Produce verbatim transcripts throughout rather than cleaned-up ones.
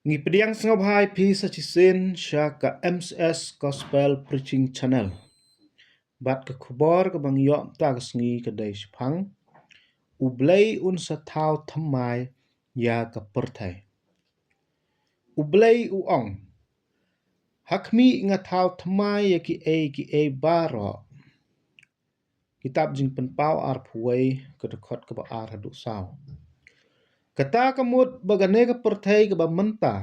Ngi pdiang sngewbha ïa phi sa shisien sha ka M C S Gospel Preaching Channel. Bad ka khubor kaba ngi ïoh mynta ka sngi ka dei shaphang: U Blei un sa thaw thymmai ïa ka pyrthei. U Blei u ong: Ha khmih, nga thaw thymmai ïa kiei kiei baroh. Kitab Jingpynpaw arphew wei, ka dkhot kaba ar haduh saw. Kata ka mut ba kane ka pyrthei kaba mynta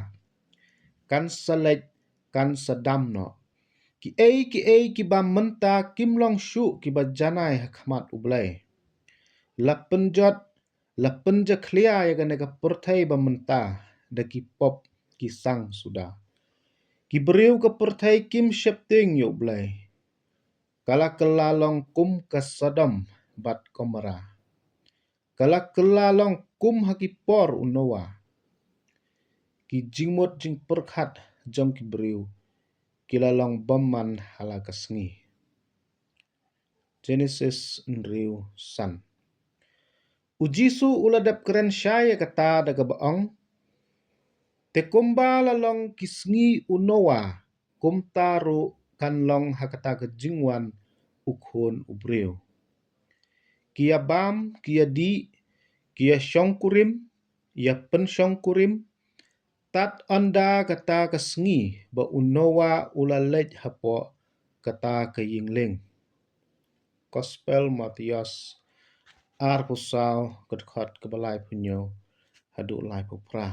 kan sa leit, kan sa dam noh. Kiei kiei kiba mynta kim long shuh kiba janai ha khmat U Blei. La pynjot, la pynjakhlia ïa kane ka pyrthei ba mynta da ki pop ki sang suda. Ki briew ka pyrthei kim sheptieng ïa U Blei. Ka la kylla long kum ka Sodom bad Gomorrah. Ka la kylla long kum ha ki por u Noah. Ki jingmut jingpyrkhat jong ki briew ki la long bymman ha la ka sngi. Genesis hynriew san. U Jisu u la dep kren shai ïa kata da kaba ong: Te kumba la long ki sngi u Noah, kumta ruh kan long ha kata ka jingwan u Khun u briew. Ki ïa bam, ki ïa dih, ki ïa shongkurim, ïa pynshongkurim, tad ynda kata ka sngi ba u Noah u la leit hapoh kata ka ïing lieng. Gospel Mathaios arphew saw, ka dkhot kaba laiphew hynñiew haduh laiphew phra.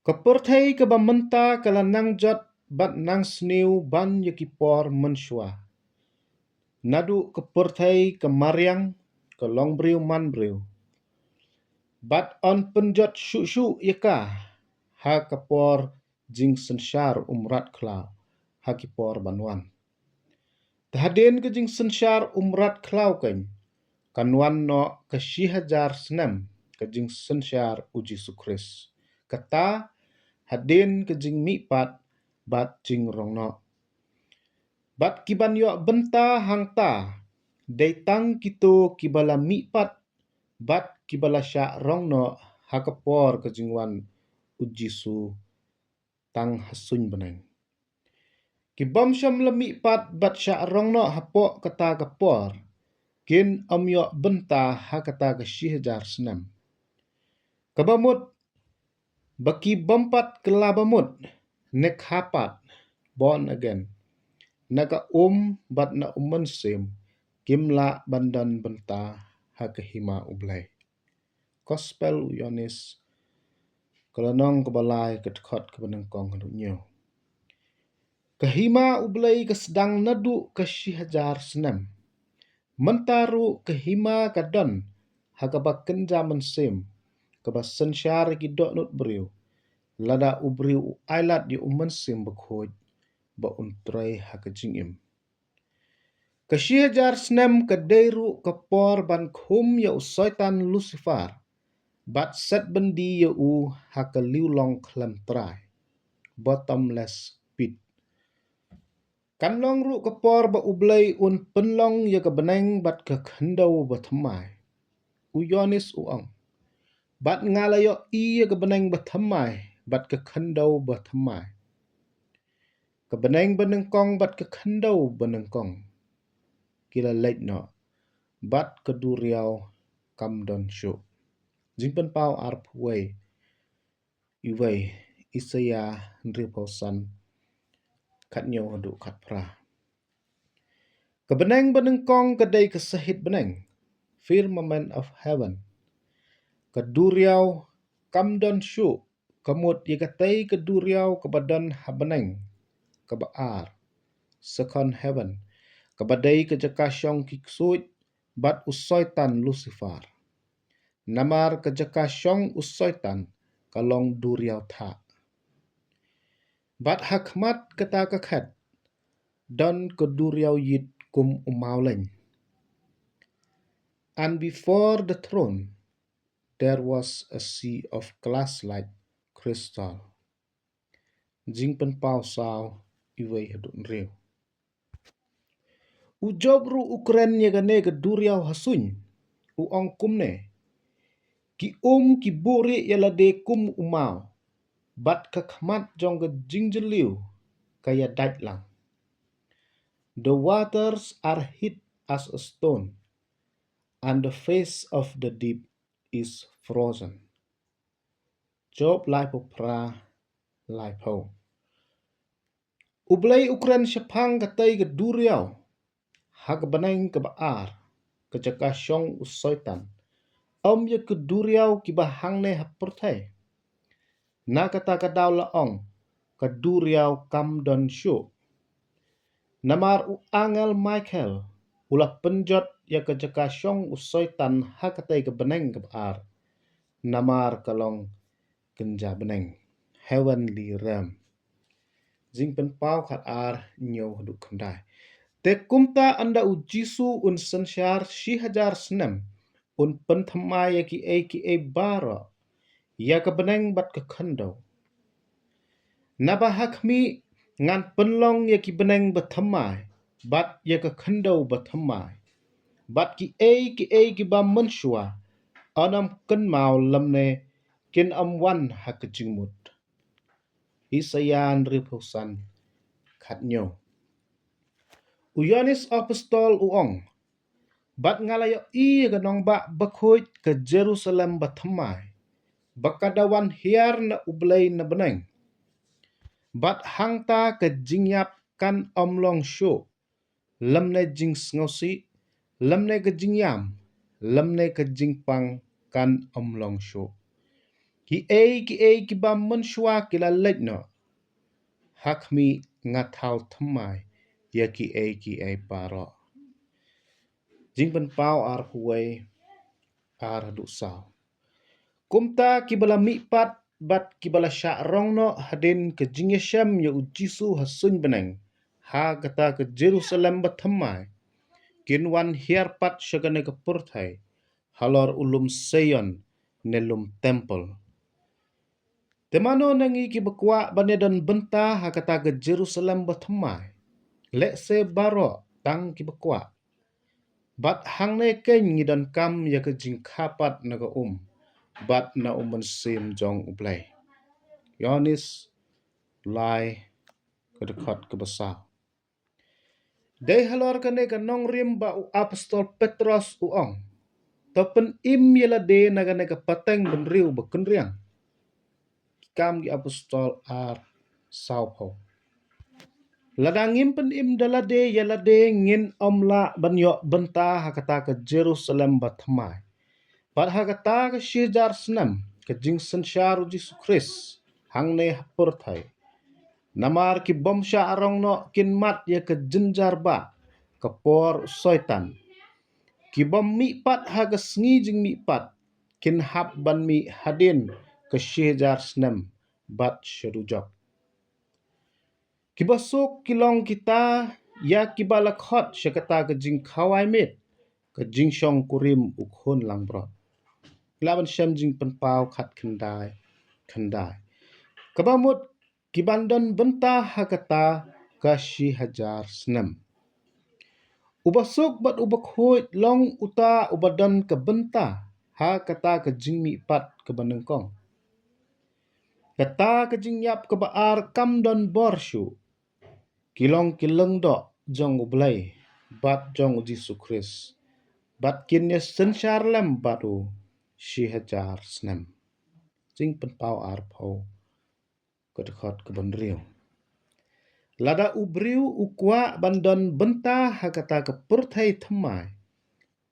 Ka pyrthei kaba mynta ka la nang jot bad nang sniew ban ïa ki por mynshuwa. Naduh ka pyrthei ka mariang, ka long briew man briew, bad yn pynjot shuh shuh ïa ka ha ka por jingsynshar u mrad khlaw, ha ki por ban wan. Te hadien ka jingsynshar u mrad khlaw keiñ, kan wan noh ka shi hajar snem ka jingsynshar u Jisu Khrist. Kata hadien ka jingmihpat bad jingrong noh. Bad ki ban ïoh bynta hangta dei tang kito kiba la mihpat bad kiba la shah rong noh ha ka por ka jingwan u Jisu tang ha suiñ bneng. Ki bym shym la mihpat bad shah rong noh hapoh kata ka por, kin ym ïoh bynta ha kata ka shi hajar snem. Kaba mut, ba ki bym pat kylla ba mut, ne kha pat, born again, na ka um bad na u mynsiem, kim lah ban don bynta ha ka hima U Blei. Gospel u Ïoannis, ka lynnong kaba lai, ka dkhot kaba nyngkong haduh hynñiew. Ka hima U Blei ka sdang naduh ka shi hajar snem. Mynta ruh ka hima ka don ha kaba kynja mynsiem, kaba synshar ïa ki dohnud briew, lada u briew u ailad ïa u Mynsiem Bakhuid ba un trei ha ka jingim. Ka shi hajar snem ka dei ruh ka por ban khum ïa u Soitan Lucifer bad set byndi ïa u ha ka liulong khlem trai, bottomless pit. Kan long ruh ka por ba U Blei un pynlong ïa ka bneng bad ka khyndew ba thymmai. U Ïoannis u ong: Bad nga la ïohi ïa ka bneng ba thymmai bad ka khyndew ba thymmai. Ka bneng ba nyngkong bad ka khyndew ba nyngkong ki la leit noh, bad ka duriaw kam don shuh. Jingpynpaw arphew wei, iwei, Isaïah hynriewphew san, khathynñiew haduh khatphra. Ka bneng ba nyngkong ka dei ka sahit bneng, firmament of heaven. Ka duriaw kam don shuh, ka mut ïa katei ka duriaw kaba don ha bneng kaba ar, second heaven, kaba dei ka jaka shong ki ksuid bad u Soitan Lucifer. Namar ka jaka shong u Soitan ka long duriaw thah. Bad ha khmat kata ka khet don ka duriaw ïit kum u mawleiñ. And before the throne there was a sea of glass like crystal. Jingpynpaw saw, iwei haduh hynriew. U Job ruh u kren ïa kane ka duriaw ha suiñ, u ong kumne: Ki um ki buhrieh ïa lade kum u maw, bad ka khmat jong ka jingjylliew ka ïadait lang. The waters are hid as a stone, and the face of the deep is frozen. Job laiphew phra, laiphew. U Blei u kren shaphang katei ka duriaw ha ka bneng kaba ar, ka jaka shong u Soitan, ym ïa ka duriaw kiba hangne ha pyrthei. Na kata ka daw la ong, ka duriaw kam don shuh. Namar u angel Michael u la pynjot ïa ka jaka shong u Soitan ha katei ka bneng kaba ar, namar ka long kynja bneng, heavenly realm. Jingpynpaw khatar, hynñiew haduh khyndai. Te kumta ynda u Jisu un synshar shi hajar snem, un pynthymmai ïa kiei kiei baroh, ïa ka bneng bad ka khyndew. Naba ha khmih, ngan pynlong ïa ki bneng bathymmai bad ïa ka khyndew bathymmai, bad kiei kiei kiba mynshuwa yn ym kynmaw lymne kin ym wan ha ka jingmut. Isaïah hynriewphew san, khathynñiew. U Ïoannis Apostol u ong, bad nga la ïohi ïa ka nongbah bakhuid ka Jerusalem bathymmai, ba ka da wan hiar na U Blei na bneng. Bad hangta ka jingïap kan ym long shuh, lymne jingsngewsih, lymne ka jingïam, lymne ka jingpang kan ym long shuh. Kiei kiei kiba mynshuwa ki la leit noh. Ha khmih, nga thaw thymmai ïa kiei kiei baroh. Jingpynpaw arphew wei, ar haduh saw. Kumta kiba la mihpat bad kiba la shah rong noh hadien ka jingïashem ïa u Jisu ha suiñ bneng, ha kata ka Jerusalem bathymmai, kin wan hiar pat sha kane ka pyrthei, halor u lum Seion ne lum templ. Te mano na ngi kiba kwah ban ïadon bynta ha kata ka Jerusalem bathymmai? Lehse baroh tang kiba kwah. Bad hangne keiñ ngi donkam ïa ka jingkha pat na ka um bad na u Mynsiem jong U Blei. Ïoannis lai, ka dkhot kaba saw. Dei halor kane ka nongrim ba u Apostol Petros u ong, to pynim ïa lade na kane ka pateng bynriew ba kynriang. Ki Kam ki Apostol ar, sawphew. Lada ngim pynim da lade ïa lade, ngin ym lah ban ïoh bynta ha kata ka Jerusalem bathymmai, bad ha kata ka shi hajar snem ka jingsynshar u Jisu Khrist hangne ha pyrthei. Namar ki bym shah rong noh kin mad ïa ka jynjar bah, ka por u Soitan. Ki bym mihpat ha ka sngi jingmihpat kin hap ban mih hadien ka shi hajar snem bad sha dujok. Kiba suk ki long kita ïa kiba la khot sha kata ka jingkhawai miet, ka jingshongkurim u Khun langbrot. Lah ban shem Jingpynpaw khatkhyndai, khyndai. Kaba mut, ki ban don bynta ha kata ka shi hajar snem. Uba suk bad uba khuid long uta uba don ka bynta ha kata ka jingmihpat kaba nyngkong. Kata ka jingïap kaba ar kam don bor shuh. Ki long ki lyngdoh jong U Blei bad jong u Jisu Khrist, bad kin ïa synshar lem bad u shi hajar snem. Jingpynpaw arphew, ka dkhot kaba hynriew. Lada u briew u kwah ban don bynta ha kata ka pyrthei thymmai,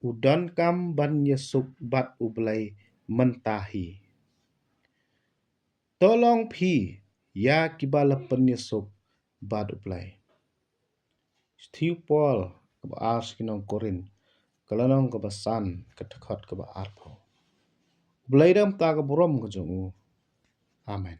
u donkam ban ïasuk bad U Blei mynta hi. To long phi ïa kiba la pynïasuk bad U Blei. Shithi u Paul kaba ar sha ki nong Korinth, ka lynnong kaba san, ka dkhot kaba arphew. U Blei da kumta ka burom ka jong u. Amen.